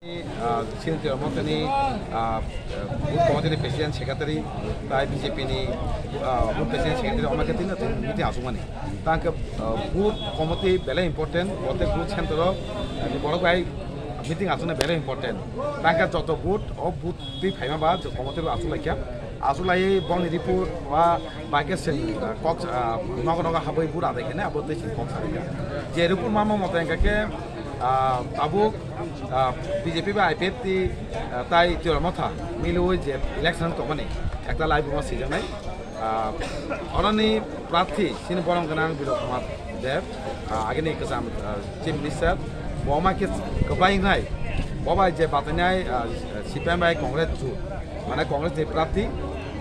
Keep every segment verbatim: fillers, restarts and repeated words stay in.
Ah, chini Twiramotha ni, ah, booth committee ni president secretary, tai B J P ni, ah, booth president secretary, omo khe tini meeting achukmani. Tang khe, ah, booth committee belai important, protek booth center o, ah, borok bai meeting achukna belai important. Tang khe joto booth, o booth twi phaima ba, je committee rok achuk laikha. Achuk laiwi bongni report ba bai khe chwng, ah, kok, ah, nogo nogo habwi bura dai khe abo twi chwng kok sa rikha. Je report ma ma mote hwnkha khe, ah, tabuk, ah, B J P bai I P F T, ah, tai Twiramotha miliwi je election tongmani ekta live ma swijaknai. Ah, oroni prarthi chini borom gwnang Biloy Kumar Deb, ah, agini kwcham, ah, Chief Minister, bo ma khe kwbai wngnai, bo bai je batainai, ah, C P M bai Congress jut, mane Congress ni prarthi,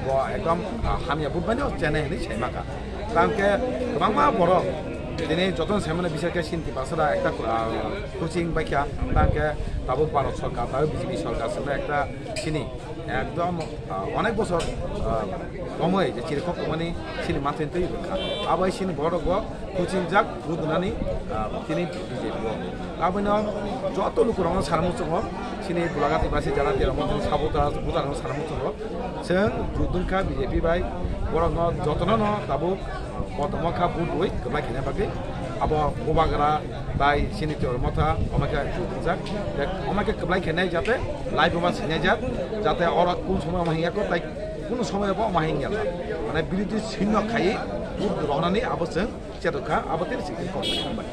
bo ekdom, ah, hamya booth bai no chenai hinwi saimaka. Tang khe kwbangma borok tini jotono saimano bisar khe chini Tiprasa da ekta, ah, coaching bai kha, tang khe tabuk Bharat Sarkar, tabuk B J P Sarkar swngnai ekta chini ekdom, ah, onek bosor, ah, romwi je chirikhok tongmani chini mathai twi rwkha. Abo hai chini borok bo kuchingjak rudunani, ah, chini B J P o. Abono joto lukurokno sana muchungo, chini Golaghat nibasi jara Twiramotha ni supporter, voter rok sana muchungo. Chwng rudungkha B J P bai, borokno jotono no tabuk kotorma kha vote rwi kwplai khaina bagwi. Abo Bubagra tai chini Twiramotha, omo khe rudungjak. Omo khe kwplai khainai jate live ma sinai jak, jate oro kun somoy omo hingya ko tai kunu somoy bo omo hingya. Mane birodhi sinno khai vote rohornani abo chwng chetok kha, abo tini sikhe kok bai.